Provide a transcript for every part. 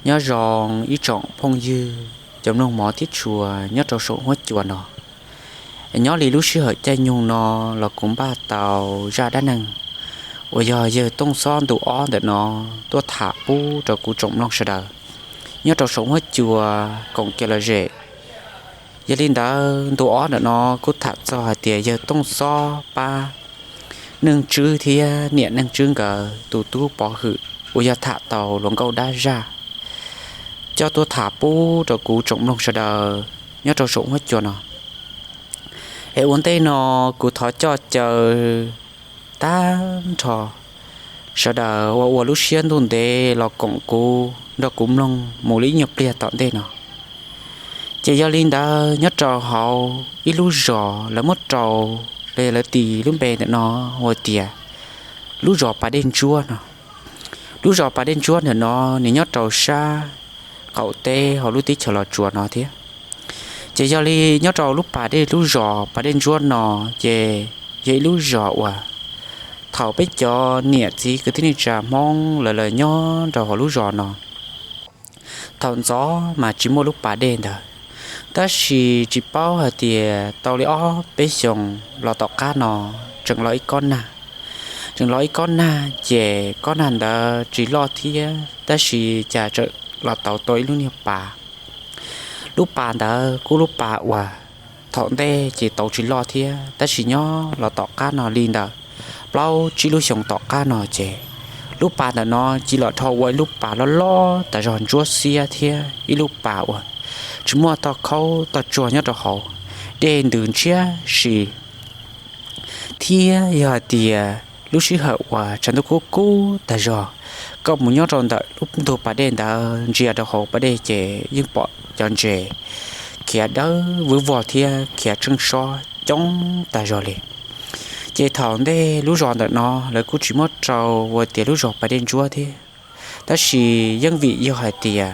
Nyob zoo ib tsoom phooj ywg cov mloog mov thiab tshua nyob rau saum huab cua no. Nyob li lub sij hawm caij nyoog no los kuv npaj tau zaj dab neeg uas yog yawg Tooj Xob ntu ob ntawm no tuaj tham pub rau kuv tsoom mloog sawv daws nyob rau saum huab cua koom kev lom zem. Yog li ntawd ntu ob ntawm no kuj tham txog hais tias yawg Tooj Xob pab Neej Tswb thiab niam Neej Tswb nkawd tus tub Pov Hwm uas yog tham tau hluas nkauj dab zaj coj tuaj tham pub rau kuv tsoom mloog sawv daws nyob rau saum huab cua no. Es ua ntej no kuv thov coj caw tag nrho sawv daws uas ua lub siab ntuj ntev los koom kuv nrog kuv mloog mus li ib nyuag pliag tom ntej no. Ces yog li ntawd nyob rau hauv ib lub zos lawv muab rau, lawv tis lub npe ntawm no ua tias lub zos Pas Dej Ntsuab no. Lub zos Pas Dej Ntsuab ntawm no nws nyob rau sab qaum teb hauv lub teb chaws Los Tsuas no thiab. Ces yog li nyob rau lub pas dej, lub zos Pas Dej Ntsuab no ces yog ib lub zos uas thaum peb cov niam txiv kwv tij neej tsa Hmoob lawv los nyob rau hauv lub zos no, thaum ntxov mas tsis muaj lub pas dej ntawd, tab sis tsis paub hais tias tau li ob peb xyoos los tom qab no tseem los ib kob nag. Tseem los ib kob nag ces kob nag ntawd tsis loj thiab tab sis cas tseem los tau tua ib lub niag pas. Lub pas ntawd kuj lub pas uas thaum ntej ces tau tsis loj thiab tab sis nyob los tom qab no li ntawm plaub tsib lub xyoos tom qab no ces lub pas ntawm no cia li los dhau ua ib lub pas loj loj tas zog ntsuab xiab thiab ib lub pas uas tsis muaj toj khaub toj tsuag nyob rau hauv, dej ntws ntshiab si. Thiab yog hais tias lub sij hawm uas tshav ntuj kub kub tag zog, koj mus nyob rau ntawm lub ntug pas dej ntawd ntsia rau hauv pas dej ces yeej pom cov ntses khiav dawb vwb vog thiab khiav tsheej sob coob tag zog li. Ces thaum ntej lub zos ntawm no lawv kuj tsis muab rau ua tias lub zos Pas Dej Ntsuab thiab, tab sis yeej vim yog hais tias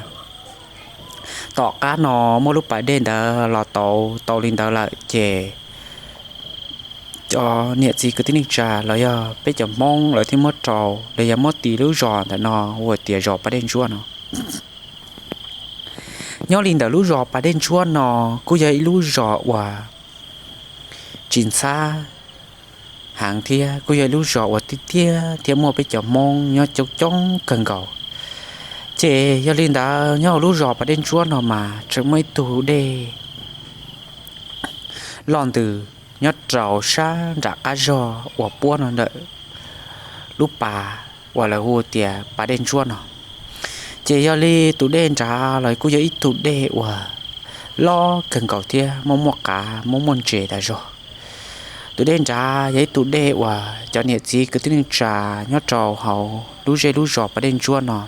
tom qab no muaj lub pas dej ntawd los tau tau li ntawd lawm ces cov niam txiv kwv tij neej tsa los yog peb cov Hmoob lawv thiaj muab rau los yog muab tis lub zos ntawm no ua tias zos Pas Dej Ntsuab no. Nyob li ntawm lub zos Pas Dej Ntsuab no kuj yog ib lub zos uas tsis ntxhab heev thiab kuj yog ib lub zos uas tiaj tiaj thiab muaj peb cov Hmoob nyob coob coob kawg nkaus. Ces yog li ntawd nyob hauv lub zos Pas Dej Ntsuab no mas tseem muaj ib tug dej loj ntws nyob rau sab nram qab zog uas puab no ntawm lub pas uas lawv hu tias Pas Dej Ntsuab no. Ces yog li tus dej nrad los kuj yog ib tug dej uas loj kawg nkaus thiab muaj muaj qav muaj muaj ntses tas zog. Tus dej nrad yog ib tug dej uas cov niam txiv kwv tij neej tsa nyob rau hauv lub zej lub zos Pas Dej Ntsuab no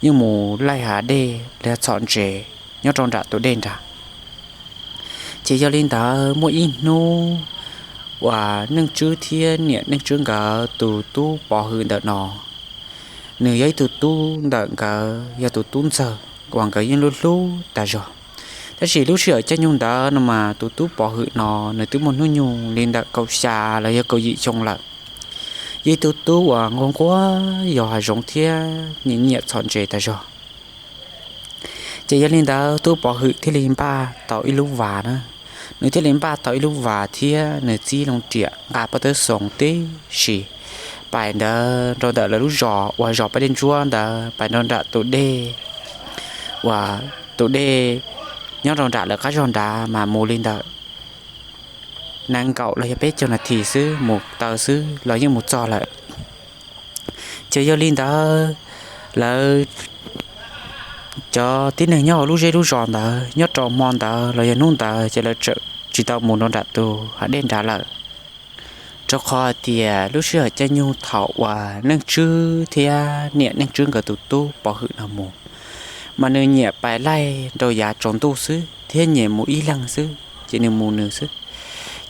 yeej mus laij hav dej los yog txhom ntses nyob rau nram tus dej nrad. Ces yog li ntawd muaj ib hnub uas Neej Tswb thiab niam Neej Tswb nkawd tus tub Pov Hwm ntawm no, nws yog ib tug tub ntawm nkawd yog tus tub ntxawg uas nkawd yeej hlub hlub tas zog. Tab sis lub sij hawm caij nyoog ntawd no mas tus tub Pov Hwm no nws twb muaj hnub nyoog li ntawm kaum xya los yog kaum yim xyoo lawm. Yog ib tug tub uas nquag nquag yos hav zoov thiab nyiam nyiam txhom ntses tas zog. Ces yog li ntawd tub Pov Hwm thiaj li npaj tau ib lub vas na, nws thiaj li npaj tau ib lub vas thiab nws txib loo riam nqa pob tawb xoo tib si pais ntawd rau ntawm lawv lub zos uas zos Pas Dej Ntsuab ntawd, pais rau nram tus dej uas tus dej nyob rau nram lawv qab zog nrad mas mus li ntawm nees nkaum los yog peb caug nas this xwb mus taw xwb los yeej mus txog lawm. Ces yog li ntawd lawv cov tib neeg nyob hauv lub zej lub zos ntawd nyob rau hmo ntawd los yog hnub ntawd ces lawv tseem tsis tau mus rau nram tus hav dej nrad lawm, rau qhov hais tias lub sij hawm caij nyoog thaum uas Neej Tswb thiab niam Neej Tswb nkawd tus tub Pov Hwm no mus mas nws nyiam pais laij rau yav tsaus ntuj xwb thiab nyiam mus ib leeg xwb ces nws mus nws xwb.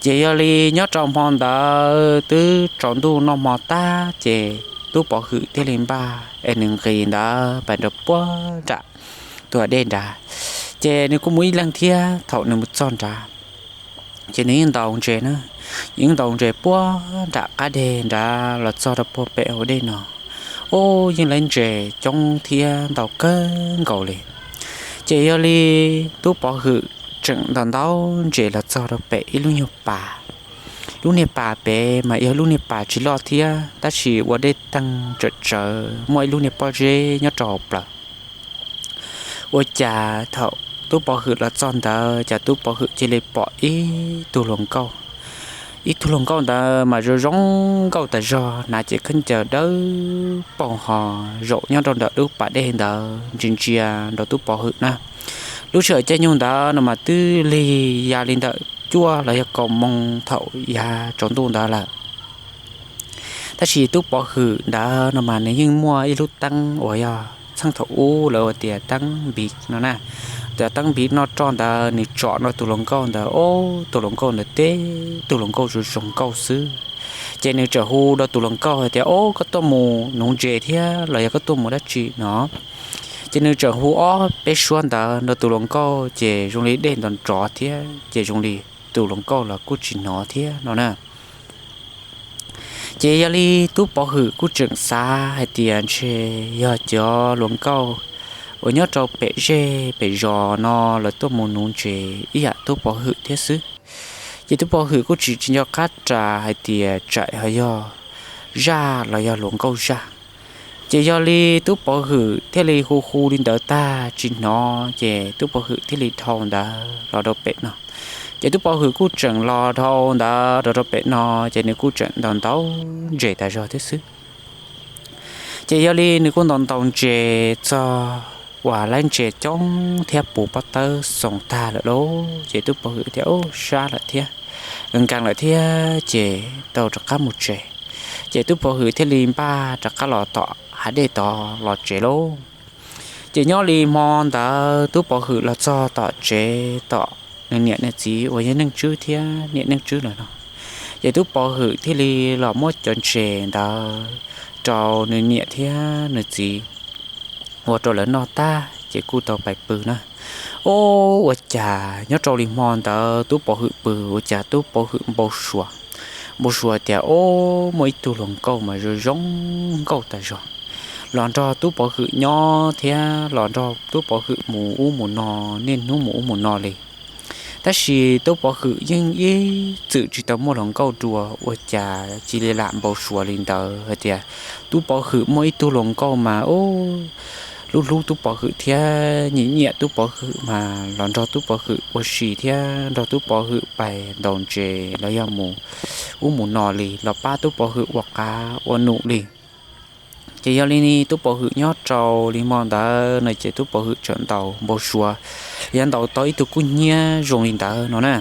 Ces yog li nyob rau hmo ntawd twb tsaus ntuj noj hmo tag ces tub Pov Hwm thiaj li npaj es nws nqis ntawd pais rau puag nram tus hav dej nrad. Ces nws kuj mus ib leeg thiab, thaum nws mus txog nrad ces nws yeej ntaus ntses na, yeej ntaus ntses puag nram qab deg nrad los txog rau puag pem hauv dej no. ub, yeej lawv ntses coob thiab ntau kawg nkaus li. Ces yog li tub pov hwm tseem ntaus ntaus ntses los txog rau pem ib lub nyuag pas. Lub niag pas pem mas yog lub niag pas tsis loj thiab, tab sis ua dej teeg tsawm tsawv, muaj ib lub niag pob zeb nyob rau hauv plaws. Ua cas thaum tub pov hwm los txog ntawd ces tub pov hwm cia li pom ib tug hluas nkauj. Ib tug hluas nkauj ntawd mas zoo zoo nkauj tas zog, hnav cev khaub ncaws dawb paug ho zaum nyob rau ntawm lub pas dej ntawd ntsia ntsia rau tub pov hwm na. Lub sij hawm caij nyoog ntawd no mas twb lig ya li ntawm cuaj los yog kaum moos thaum yav tsaus ntuj ntawd lawm. Tab sis tub pov hwm ntawd no mas nws yeej muaj ib lub teeb uas yog txheej thaum ub lawv ua tias teeb npiv no na. Cov teeb npiv noj roj ntawd nws tsom rau tus hluas nkauj ntawd, ob tug hluas nkauj ntawd teb tug hluas nkauj zoo zoo nkauj xwb. Ces nws txawm hu rau tus hluas nkauj hais tias, Ob, koj tuaj mus nuv ntses thiab los yog koj tuaj mus dab tsi no? Ces nws txawm hu ob peb suab ntawd rau tus hluas nkauj, ces zoo li dej nto nrov thiab, ces zoo li tus hluas nkauj los kuj tsis hnov thiab no na. Ces yog li tub pov hwm kuj tseem xav hais tias ntshe yog cov hluas nkauj uas nyob rau pem zej pem zos no lawv tuaj mus nuv ntses ib yam tub pov hwm thiab xwb. Ces tub pov hwm kuj tsis tsis nco qab ras hais tias tsam ho yog zaj los yog hluas nkauj zaj. Ces yog li tub pov hwm thiaj li hu hu li ntawd tag tsis hnov, ces tub pov hwm thiaj li dhau ntawd los rau pem no. Ces tub pov hwm kuj tseem los dhau ntawd los rau pem no, ces nws kuj tseem ntaus ntaus ntses tas zog thiab xwb. Ces yog li nws kuj ntaus ntaus ntses txog uas lawv ntses coob thiab puv pob tawb xoo tag lawm lauj, ces tub pov hwm thiaj, Ub, sab lawm thiab, nkees lawm thiab, ces tau rov qab mus tsev. Ces tub pov hwm thiaj li npaj rov qab los tom hav dej tod los tsev lauj. Ces nyob li hmo ntawd tub pov hwm los txog tom tsev tom nws niam nws txiv uas yog Neej Tswb thiab niam Neej Tswb lawm no. Ces tub pov hwm thiaj li los muab cov ntses ntawd rau nws niam thiab nws txiv ua rau lawv noj tag ces kuj tau pais pw na. Ub, ua cas nyob rau li hmo ntawd tub pov hwm pw ua cas tub pov hwm npau suav, npau suav tias, Ub, muaj ib tug hluas nkauj mas zoo zoo nkauj tas zog los nrog tub pov hwm nyob thiab los nrog tub pov hwm mus ub mus no, niaj hnub mus ub mus no li. Tab sis tub pov hwm yeej ib txwm tsis tau muaj hluas nkauj dua, ua cas cia li lam npau suav li ntawd hais tias tub pov hwm muaj ib tug hluas nkauj mas ub, hlub hlub tub pov hwm thiab nyiam nyiam tub pov hwm mas los nrog tub pov hwm ua si thiab nrog tub pov hwm pais ntaus ntses los yog mus ub mus no li, los pab tub pov hwm ua qav ua num li. Ces yog li tub pov hwm nyob rau li hmo ntawd no ces tub pov hwm tseem ntaus npau suav, yog ntaus tau ib tug kub hnyiab zoo li ntawd no na.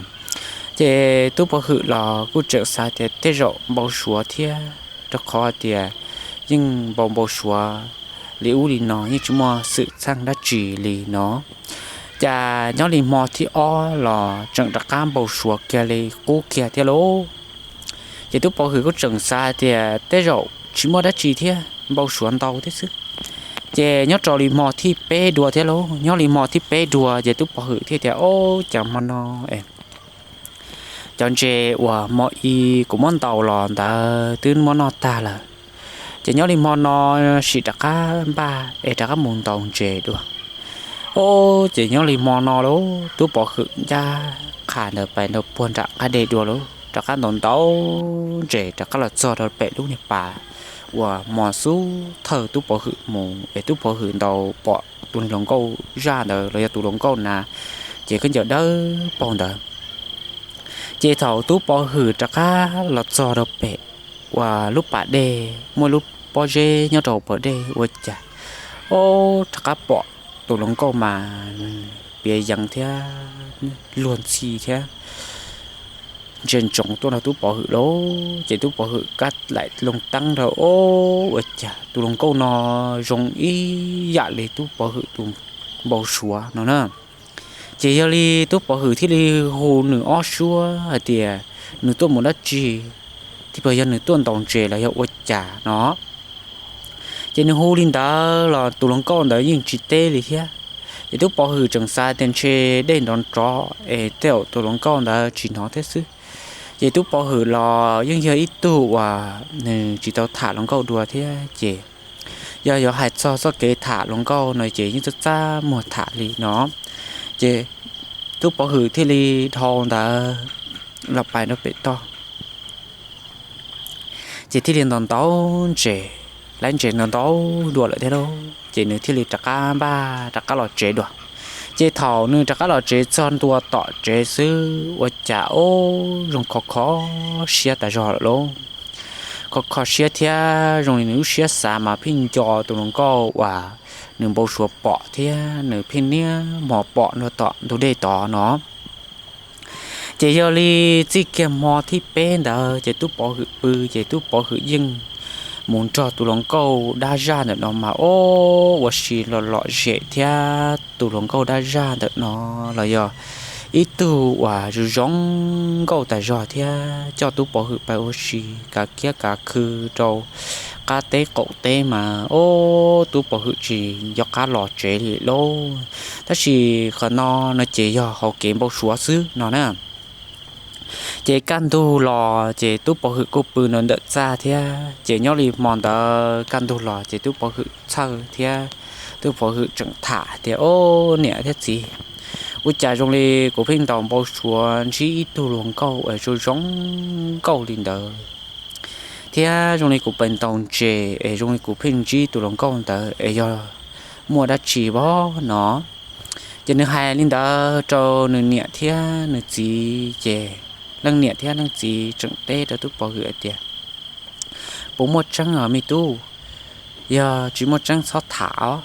Ces tub pov hwm los kuj tseem xav tias tej zaum npau suav thiab, rau qhov tias yeej npau npau suav li ub li no yeej tsis muaj xwm txheej dab tsi li no. Cas nyob li hmo thib ob los tseem rov qab npau suav kiag li qub kiag thiab lauj. Ces tub pov hwm kuj tseem xav tias tej zaum tsis muaj dab tsi thiab, npau suav ntau thiab xwb. Ces nyob rau li hmo thib peb dua thiab lauj, nyob li hmo thib peb dua ces tub pov hwm thiaj tias, Ob, cas hmo no cov ntses uas hmo i kuv muab ntaus los ntawd twb muab noj tag lawm. Ces nyob li hmo no sim rov qab npaj es rov qab mus ntaus ntses dua. Ob, ces nyob li hmo no lauj, tub pov hwm ncaj qha ntawd pais nrog puag nram qab dej dua lauj, rov qab ntaus ntaus ntses rov qab los txog rau pem lub niag pas uas hmo xub thawj tub pov hwm mus es tub pov hwm ntaus pom tus hluas nkauj zaj ntawd los yog tus hluas nkauj na, ces khaub ncaws dawb paug ntawd. Ces thaum tub pov hwm rov qab los txog rau pem uas lub pas dej, muaj lub pob zeb nyob rau pas dej ua cas, ob, rov qab pom tus hluas nkauj mas piav yees thiab luag ntxhi thiab ntsia ntsoov tuaj nrog tub pov hwm lauj. Ces tub pov hwm kab laim loo teeb rau, ob, ua cas tus hluas nkauj no zoo ib yam li tub pov hwm tus npau suav no na. Ces yog li tub pov hwm thiaj li hu nws ob suab hais tias nws tuaj mus dab tsi, thiab puas yog nws tuaj ntaus ntses los yog ua cas no. Ces nws hu li ntawd los tus hluas nkauj ntawd yeej tsis teb li thiab. Ces tub pov hwm tseem xav tias ntshe dej nrov nrov es tej zaum tus hluas nkauj ntawd tsis hnov thiab xwb. Ces tub pov hwm los yeej yog ib tug uas nws tsis tau tham hluas nkauj dua thiab, ces yog yuav hais txog txoj kev tham hluas nkauj no ces yeej txaj txaj muag tham li no. Ces tub pov hwm thiaj li dhau ntawd los pais rau pem toj, ces thiaj li ntaus ntaus ntses, laiv ntses ntaus ntaus dua lawm thiab lauj, ces nws thiaj li rov qab npaj rov qab los tsev dua. Ces thaum nws rov qab los tsev txog ntua tom tsev xwb ua cas ub zoo kho kho siab tas zog lawm lauj. Kho kho siab thiab zoo li nws lub siab xav mas pheej nco tus hluas nkauj uas nws npau suav pom thiab nws pheej niaj hmo pom nram tom ntug dej tod no. Ces yog li txij kiag hmo thib peb ntawd ces tub pov hwm pw ces tub pov hwm yeej mus nrog tus hluas nkauj dab zaj ntawm no mas ub ua si los lom zem thiab tus hluas nkauj dab zaj ntawm no los yog ib tug uas zoo zoo nkauj tas zog thiab coj tub pov hwm pais ua si kav kiab kav khw rau qab teb qaum teb mas ub tub pov hwm tsis nco qab los tsev li lauj. Tab sis qhov no no ces yog hauv kev npau suav xwb no na. Ces kaj ntug los ces tub pov hwm kuj pw nram ntawm txaj thiab ces nyob li hmo ntawd kaj ntug los ces tub pov hwm txhawj thiab tub pov hwm tseem tham tias, Ob, niam thiab txiv, ua cas zoo li kuv pheej ntaus npau suav ntsib ib tug hluas nkauj es zoo zoo nkauj li ntawd thiab zoo li kuv pais ntaus ntses es zoo li kuv pheej ntsib tus hluas nkauj ntawd es yog muaj dab tsi pab no. Ces nws hais li ntawd rau nws niam thiab nws txiv ces leej niam thiab leej txiv tseem teb rau tub pov hwm hais tias, Puas muaj tseeb os me tub? Yog tsis muaj tseeb txhob tham os,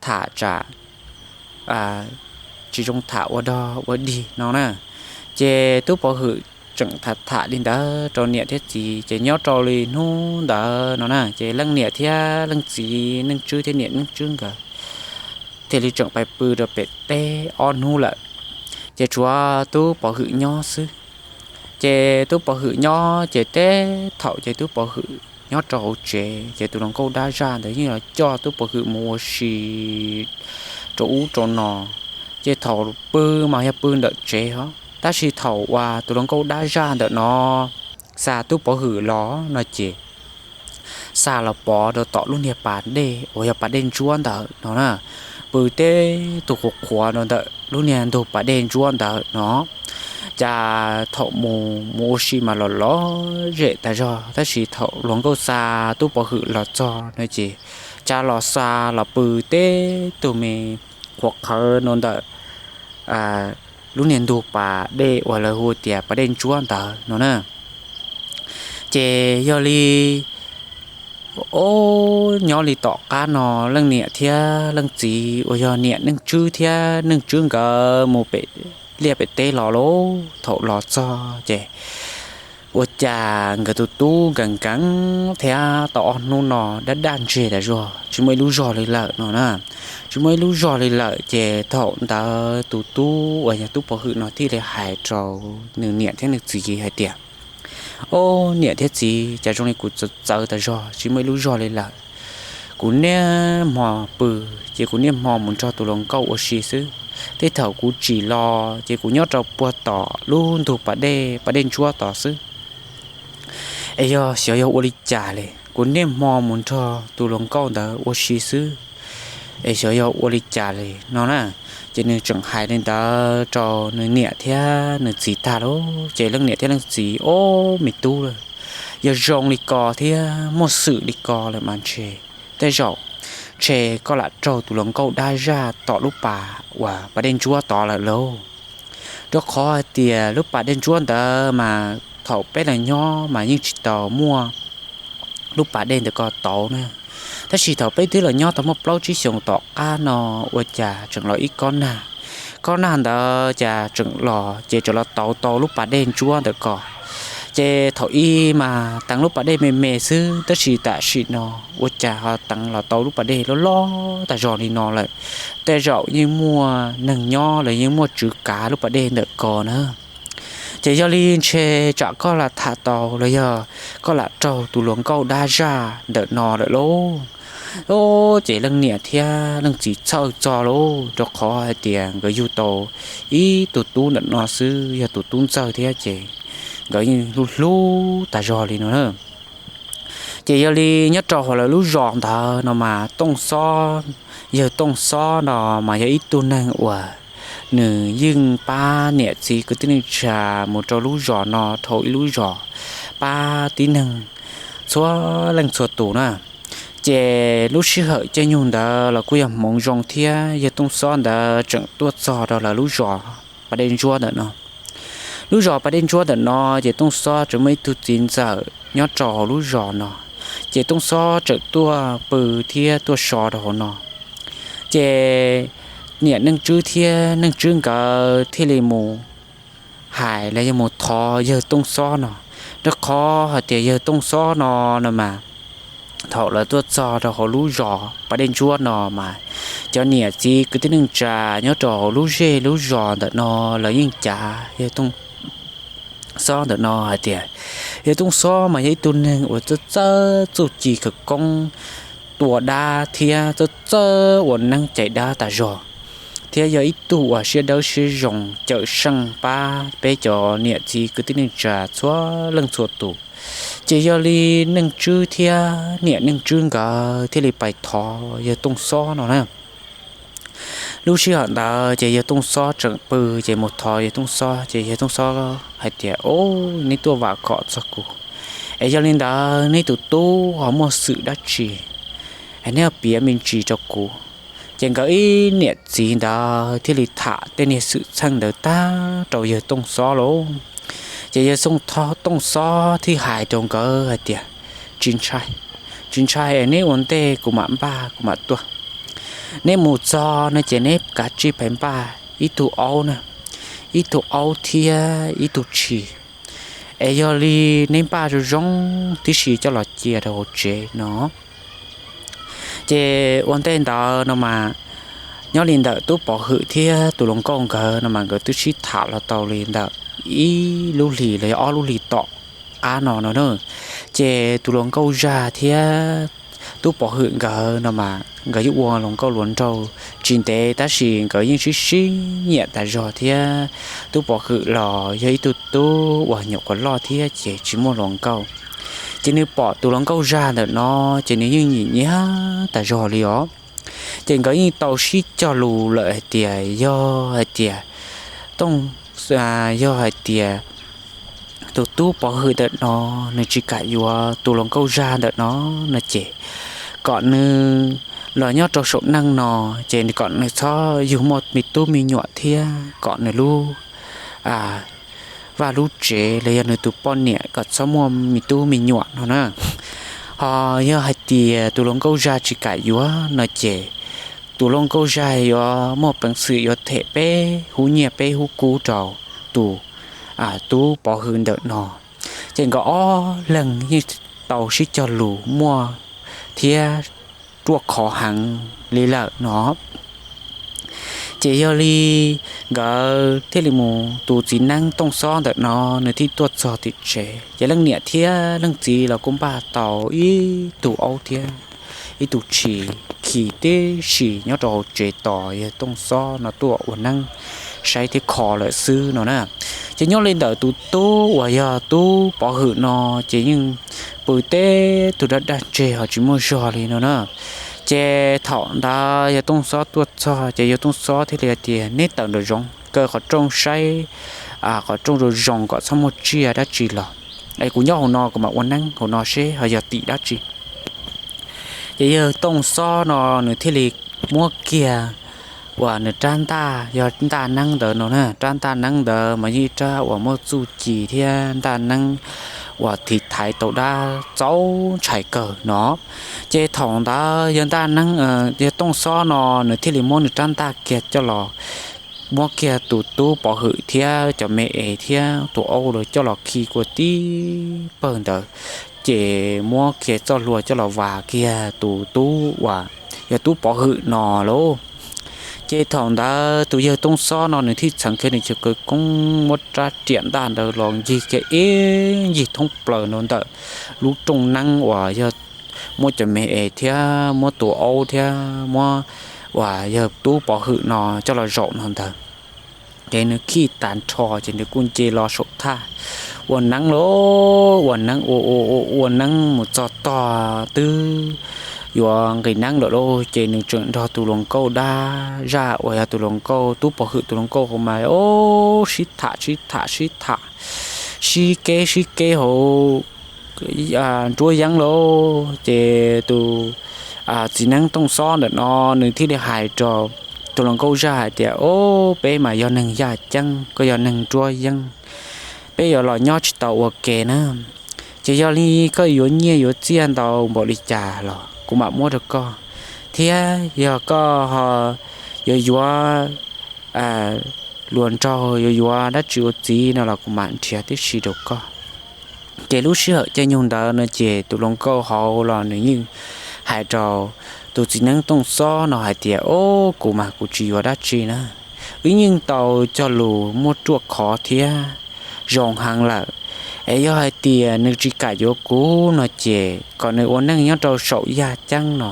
tham tsam tsis zoo tham ua dog ua dig no na. Ces tub pov hwm tseem tham tham li ntawd rau niam thiab txiv ces nyob rau li hnub ntawd no na ces leej niam thiab leej txiv Neej Tswb thiab niam Neej Tswb nkawd thiaj li tseem pais pw rau pem teb ob hnub lawm. Ces tshuav tub pov hwm nyob xwb. Ces tub pov hwm nyob ces teb thaum ces tub pov hwm nyob rau hauv tsev ces tus hluas nkauj dab zaj ntawd yeej los coj tub pov hwm mus ua si rau ub rau no. Ces thaum pw mas yog pw ntawm tsev os, tab sis thaum uas tus hluas nkauj dab zaj ntawm no xa tub pov hwm los no ces xa los pov rau tom lub niag pas dej uas yog pas dej ntsuab ntawd no na, pw teb tus qhuav qhuav rau ntawm lub niag ntug pas dej ntsuab ntawd no. Cas thaum mus mus ua si mas los lom zem tas zog tab sis thaum hluas nkauj xa tub pov hwm los txog no ces cas los xa los pw teb tus me qhuav qhawv rau ntawm lub niag ntug pas dej uas lawv hu tias pas dej ntsuab ntawd no na. Ces yog li, o, nyob li tom qab no leej niam thiab leej txiv uas yog niam Neej Tswb thiab Neej Tswb nkawd mus pem liaj pem teb los lauj, thaum los txog ces ua cas nkawd tus tub nkees nkees thiab tau ob hnub no daj daj ntseg tas zog tsis muaj ib lub zog li lawm no na. Tsis muaj ib lub zog li lawm ces thaum ntawd tus tub uas yog tub pov hwm no thiaj li hais rau nws niam thiab nws txiv hais tias, Ob, niam thiab txiv, cas zoo li kuv txawv txawv tas zog tsis muaj ib lub zog li lawm. Kuv niaj hmo pw ces kuv niaj hmo mus nrog tus hluas nkauj ua si xwb. Tej thaum kuv tsim los ces kuv nyob rau puag tom lub ntug pas dej, pas dej ntsuab tod xwb. Es yog xyov yog ua li cas li, kuv niaj hmo mus nrog tus hluas nkauj ntawd ua si xwb, es xyov yog ua li cas li no na. Ces nws tseem hais li ntawd rau nws niam thiab nws txiv tag lauj, ces leej niam thiab leej txiv, Ob, me tub, yog zoo li ko thiab muaj xwm li ko lawm mas ntshe tej zaum ntshe koj lam raug tus hluas nkauj dab zaj tom lub pas uas pas dej ntsuab tod lawm lauj. Rau qhov hais tias lub pas dej ntsuab ntawd mas thaum peb los nyob mas yeej tsis tau muaj lub pas dej ntawd ko tauv na. Tab sis thaum peb twb los nyob tau muaj plaub tsib xyoos tom qab no ua cas tseem los ib kob nag. Kob nag ntawd cas tseem los ces tseem los tauv tau lub pas dej ntsuab ntawd ko. Ces thaum ub mas teev lub pas dej me me xwb tab sis tam sim no ua cas ho teev los tau lub pas dej loj loj tas zog li no lawm. Tej zaum yeej muaj neeg nyob los yeej muaj tswv kav lub pas dej ntawm ko na. Ces yog li ntshe tsam koj lam tham tau los yog koj lam raug tus hluas nkauj dab zaj ntawm no lawm lauj. Ces leej niam thiab leej txiv txhawj txog lauj, rau qhov hais tias nkawd yug tau ib tug tub ntawm no xwb, yog tus tub ntxawg thiab ces nkawd yeej hlub hlub tas zog li no na. Ces yog li nyob rau hauv lawv lub zos ntawd no mas Tooj Xob, yawg Tooj Xob no mas yog ib tug neeg uas nws yeej pab niam txiv kwv tij neej tsa mus rau lub zos no dhau ib lub zos, pab tib neeg txhua leej txhua tus na. Ces lub sij hawm caij nyoog ntawd los kuj yog hmoov zoo thiab, yawg Tooj Xob ntawd tseem tuaj txog rau lawv lub zos Pas Dej Ntsuab ntawm no. Lub zos Pas Dej Ntsuab ntawm no ces Tooj Xob tseem muaj ib tug txiv ntxawm nyob rau hauv lub zos no, ces Tooj Xob tseem tuaj pw thiab tuaj so rau hauv no. Ces niam Neej Tswb thiab Neej Tswb nkawd thiaj li mus hais los yog mus thov yawg Tooj Xob no, rau qhov hais tias yawg Tooj Xob no no mas thaum lawv tuaj txog rau hauv lub zos Pas Dej Ntsuab no mas cov niam txiv kwv tij neej tsa nyob rau hauv lub zej lub zos ntawm no lawv yeej cav yawg Tooj Xob ntawm no hais tias yawg Tooj Xob mas yog ib tug neeg uas txawj txawj txuj ci khawv koob tua dab thiab txawj txawj ua neeb cais dab tas zog, thiab yog ib tug uas siab dawb siab zoo cawm seej pab peb cov niam txiv kwv tij neej tsa txhua leej txhua tus. Ces yog li Neej Tswb thiab niam Neej Tswb nkawd thiaj li pais thov yawg Tooj Xob no na. Lub sij hawm ntawd ces yawg Tooj Xob tseem pw, ces mus thov yawg Tooj Xob, ces yawg Tooj Xob hais tias, Au, neb tuaj vam khom txog kuv, es yog li ntawd neb tus tub ho muaj xwm dab tsi es neb ho piav me ntsis rau kuv. Ces nkawd ib niam txiv ntawd thiaj li tham tej niag xwm txheej ntawd tag rau yawg Tooj Xob lauj. Ces yawg Tooj Xob thiaj hais rau nkawd hais tias, Tsis ntshai, tsis ntshai, neb ua ntej kuv mam npaj kuv mam tuaj. Neb mus txog no ces neb kav tsij pais npaj ib tug aub na, ib tug aub thiab ib tug tshis, es yog li neb npaj zoo zoo tib si coj los cia rau hauv tsev no. Ces ua ntej ntawd no mas nyob li ntawm Tub Pov Hwm thiab tus hluas nkauj nkawd no mas nkawd twb sib tham los tau li ntawm ib lub hlis los yog ob lub hlis tom qab no no na. Ces tus hluas nkauj Zaj thiab Tub Pov Hwm nkawd no mas nkawd yeej ua hluas nkauj hluas nraug tsis ntev tab sis nkawd yeej sib sib nyiam tas zog thiab. Tub Pov Hwm los yog ib tug tub uas nyuam qhuav loj thiab ces tsis muaj hluas nkauj, ces nws pom tus hluas nkauj Zaj ntawm no ces nws yeej nyiam nyiam tas zog li os. Ces nkawd yeej tau sib cog lus lawm hais tias yog hais tias Tooj, yog hais tias tus Tub Pov Hwm ntawm no nws tsis kam yuav tus hluas nkauj Zaj ntawm no no ces kom nws los nyob rau saum neej no, ces kom nws txhob yug muaj me tub me nyuam thiab kom nws lub vaj lub tsev los yog nws tus poj niam kom txhob muaj me tub me nyuam no na. Ho yog hais tias tus hluas nkauj Zaj tsis kam yuav no ces tus hluas nkauj Zaj yuav muaj peev xwm yuav them peb hub nyiaj peb hub kub rau tus Tub Pov Hwm ntawm no. Ces nkawd ob leeg yeej tau sib cog lus muaj thiab ruaj khov heev li lawm no. Ces yog li nkawd thiaj li mus, tus txiv neeb Tooj Xob ntawm no nws thiaj tuaj txog tim tsev, ces leej niam thiab leej txiv los kuj npaj tau ib tug aub thiab ib tug tshis khi tib si nyob rau hauv tsev tos yawg Tooj Xob no tuaj ua neeb saib thiab kho lawm xwb no na. Ces nyob li ntawm tus tub uas yog Tub Pov Hwm no ces yeej pw teb tug dab daj ntseg ho tsis muaj zog li no na. Ces thaum ntawd yawg Tooj Xob tuaj txog ces yawg Tooj Xob thiaj li hais tias, Neb tawm nraum zoov kaw qhov rooj saib qhov rooj zoo zoo kom txhob muaj tsiaj dab tsi los, es kuv nyob hauv no kuv mam ua neeb hauv no seb ho yog tim dab tsi. Ces yawg Tooj Xob no nws thiaj li muab kiag uas nws rab ntaj, yog ntaj neeb ntawd no na, rab ntaj neeb ntawd mas yeej ib rab uas muaj txuj ci thiab ntaj neeb uas tiv thaiv tau dab txaus ntshai kawg no. Ces thaum ntawd yawg ntaj neeb, yawg Tooj Xob no nws thiaj li muab nws rab ntaj kiag coj los, muab kiag tus Tub Pov Hwm thiab cov me es thiab tus aub los coj los khi kua tib pawg ntawd, ces muab kiag txoj hlua coj los vas kiag tus tub uas yog Tub Pov Hwm no lauj. Ces thaum ntawd tus yawg Tooj Xob no nws thiaj txheev kiag nws cov khawv koob muab rab riam ntaj ntawd los ncig kiag ib ncig thoob plaws no ntawm lub rooj neeb uas yog muab cov me es thiab muab tus aub thiab muab uas yawg Tub Pov Hwm no coj los zaum no ntawd. Ces nws khij tas nrho ces nws kuj nce los saum thaj, ua neeb lauj, ua neeb ua ua ua ua neeb mus txog tog twb yuav nqis neeb lawm lauj, ces nws tseem nrog tus hluas nkauj dab zaj uas yog tus hluas nkauj tub pov hwm tus hluas nkauj hauv mas, o, sib tham sib tham sib tham, sib keb sib keb hauv nruab yeeb lauj. Ces tus txiv neeb tooj xob ntawm no nws thiaj li hais rau tus hluas nkauj zaj hais tias, o, peb mas yog neeg yaj ceeb, koj yog neeg nruab yeeb, peb yuav los nyob tsis tau ua ke na. Ces yog li koj yuav nyiaj yuav txiaj ntau npaum li cas los kuv mam muab rau koj, thiab yog koj ho yuav yuav luag nraug, yuav yuav dab tsi ua txiv no los kuv mam nrhiav tib si rau koj. Ces lub sij hawm caij nyoog ntawd no ces tus hluas nkauj hauv los nws yeej hais rau tus txiv neeb tooj xob no hais tias, o, kuv mas kuv tsis yuav dab tsi na, wb yeej tau cog lus muaj ruaj khov thiab zoo heev lawm. Es yog hais tias nws tsis kam yuav kuv no ces kom nws ua neej nyob rau saum yaj ceeb no,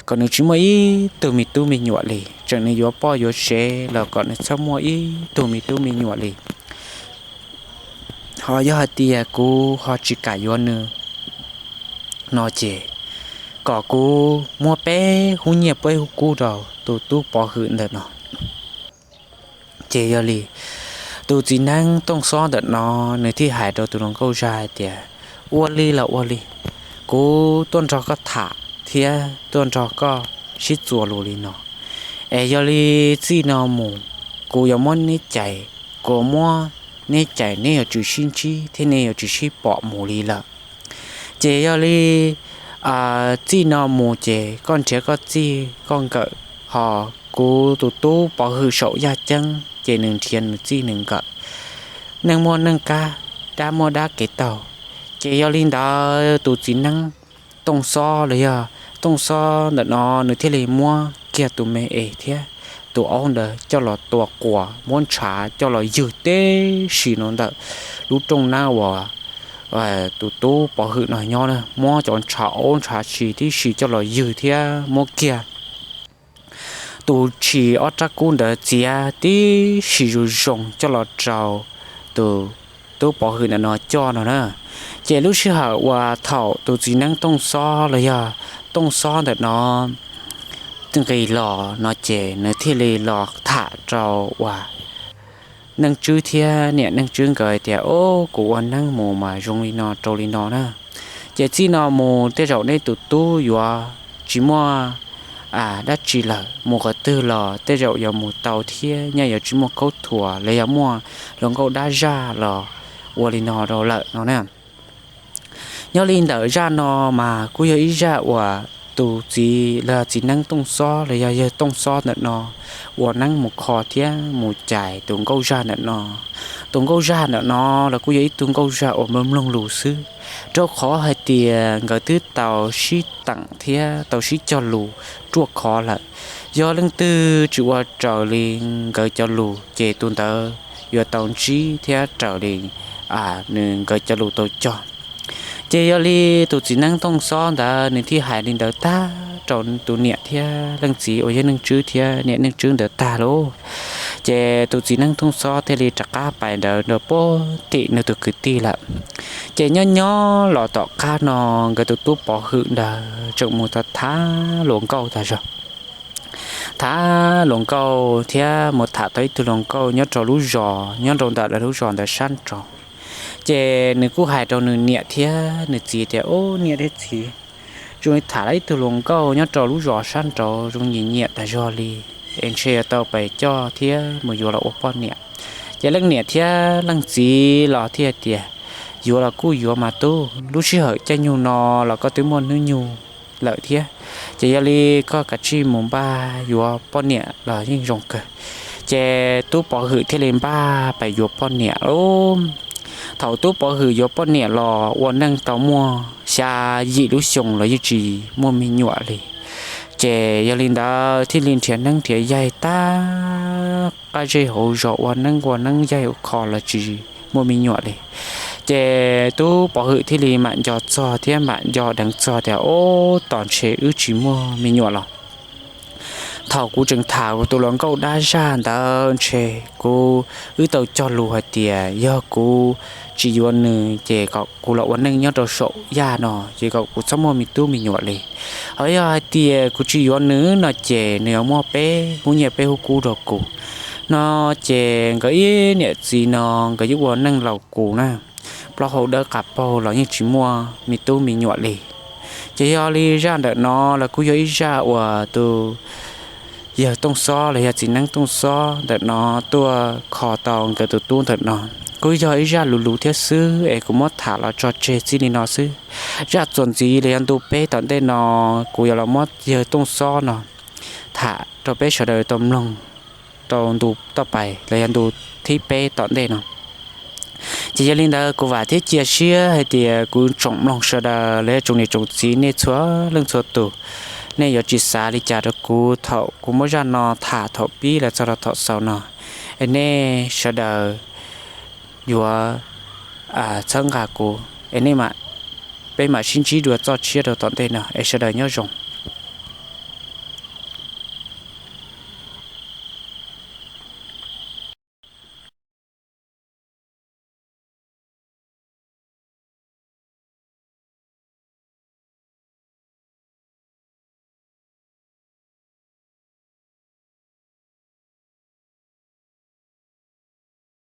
kom nws tsis muaj ib tug me tub me nyuam li, tseem nws yuav poj yuav sev los kom nws txhob muaj ib tug me tub me nyuam li. Ho yog hais tias kuv ho tsis kam yuav nws no ces kom kuv muab peb hub nyiaj peb hub kub rau tus tub pov hwm ntawm no. Ces yog li tus txiv neeb tooj xob ntawm no nws thiaj hais rau tus hluas nkauj zaj hais tias, ua li los ua li, kuv tuaj nrog koj tham thiab tuaj nrog koj sib txuas lus li no. Es yog li txij no mus kuv yuav muab neb cais, kuv muab neb cais neb yuav tsum sib ntsib thiab neb yuav tsum sib pom mus li lawm. Ces yog li txij no mus ces koj nrhiav koj txij koj nkawm, ho kuv tus tub pov hwm saum yaj ceeb ces nws nrhiav nws txij nws nkawm. Neej muaj neej kab, dab muaj dab kev taug. Ces yog li ntawd tus txiv neeb tooj xob los yog tooj xob ntawm no nws thiaj li muab kiag tus me es thiab tus aub ntawd coj los tua quas, muab ntshav coj los ywg tib si no ntawm lub rooj nab uas tus tub pov hwm no nyob na, muab cov ntshav aub ntshav si tib si coj los ywg thiab muab kiag tus tshis ob rab kub ntawd txiav tib si zoo zoo coj los rau tus tub pov hwm ntawm no coj no na. Ces lub sij hawm uas thaum tus txiv neeb tooj xob los yog tooj xob ntawm no nqis los no ces nws thiaj li los tham rau uas Neej Tswb thiab niam Neej Tswb nkawd tias, o, kuv ua neeb mus mas zoo li no rau li no na. Ces txij no mus tej zaum neb tus tub yuav tsis muaj dab tsi lawm, mus qhov twg los tej zaum yuav mus tau thiab, nyaj yuav tsis muaj khaub thuas los yog muaj hluas nkauj dab zaj los ua li no rau lawm no na. Nyob li ntawm zaj no mas kuj yog ib zaj uas tus txiv los txiv neeb tooj xob los yog yawg tooj xob ntawm no ua neeb mus kho thiab mus cais tus nkauj zaj ntawm no. Tus nkauj zaj ntawm no los kuj yog ib tug nkauj zaj uas mloog mloog lus xwb, rau qhov hais tias nkawd twb tau sib teem thiab tau sib cog lus ruaj khov lawm. Yog leej twg tsis ua raws li nkawd cov lus ces tus ntawd yuav tau ntsib thiab raws li nws nkawd cov lus tau cog. Ces yog li tus txiv neeb tooj xob ntawd nws thiaj hais li ntawd tag rau tus niam thiab leej txiv uas yog Neej Tswb thiab niam Neej Tswb ntawd tag lauj, ces tus txiv neeb tooj xob thiaj li rov qab pais ntawd rau puag tim nws tus kwv tij lawm. Ces nyob nyob los tom qab no nkawd tus tub pov hwm ntawd tseem mus tham tham hluas nkauj tag zog, tham hluas nkauj thiab mus tham tau ib tug hluas nkauj nyob rau lub zos nyob rau ntawm lawv lub zos ntawd sab nraud. Ces nws kuj hais rau nws niam thiab nws txiv tias, o, niam thiab txiv, zoo li tham tau ib tug hluas nkauj nyob rau lub zos sab nraud zoo nyiam nyiam tag zog li, es ntshe yuav tau pais coj thiab mus yuav los ua poj niam. Ces leej niam thiab leej txiv los thiaj tias, yuav los kuj yuav mas tub, lub sij hawm caij nyoog no los koj twb muaj hnub nyoog lawm thiab, ces yog li koj kav tsij mus npaj yuav poj niam los yeej zoo kawg. Ces tub pov hwm thiaj li npaj pais yuav poj niam lauj. Thaum tub pov hwm yuav poj niam los ua neej tau muaj xya yim lub xyoo los yeej tsis muaj me nyuam li. Ces yog li ntawd thiaj li nrhiav neeb nrhiav yaig tag qab zej hauv zos ua neeb ua neeb yaig ua kho los tsis muaj me nyuam li. Ces tub pov hwm thiaj li mam nco txog thiab mam nco deev txog tias, o, tos ntshe wb tsis muaj me nyuam los Thaum kuv tseem tham kuv tus hluas nkauj dab zaj ntawd ntshe kuv wb tau cog lus hais tias yog kuv tsis yuav nws ces kom kuv los ua neej nyob rau saum yaj no ces kom kuv txhob muaj me tub me nyuam li. Ho yog hais tias kuv tsis yuav nws no ces nws yuav muab peb hub nyiaj peb hub kub rau kuv no. Ces nkawd ib niam txiv no nkawd yeej ua neej laus kus na, plaub hau dawb qas paug los yeej tsis muaj me tub me nyuam li. Ces yog li zaj ntawm no los kuj yog ib zaj uas tus yawg Tooj Xob los yog txiv neeb Tooj Xob ntawm no tuaj kho tau nkawd tus tub ntawm no. Kuj yog ib zaj luv luv thiab xwb es kuv muab tham los tso tseg txij li no xwb. Zaj txuas ntxiv los yog ntu peb tom ntej no kuv yuav los muab yawg Tooj Xob no tham rau peb sawv daws tau mloog rau ntu toj pais los yog ntu thib peb tom ntej no. Ces yog li ntawd kuv vam thiab cia siab hais tias kuv tsoom mloog sawv daws los yog tsoom niam tsoom txiv nej txhua leej txhua tus, nej yuav tsis xav li cas rau kuv thaum kuv muab zaj no tham thaum pib los txog rau thaum xaus no. Es nej sawv daws yuav txhawb nqa kuv es peb mam sib ntsib dua txoj tshiab rau tom ntej no es sawv daws nyob zoo.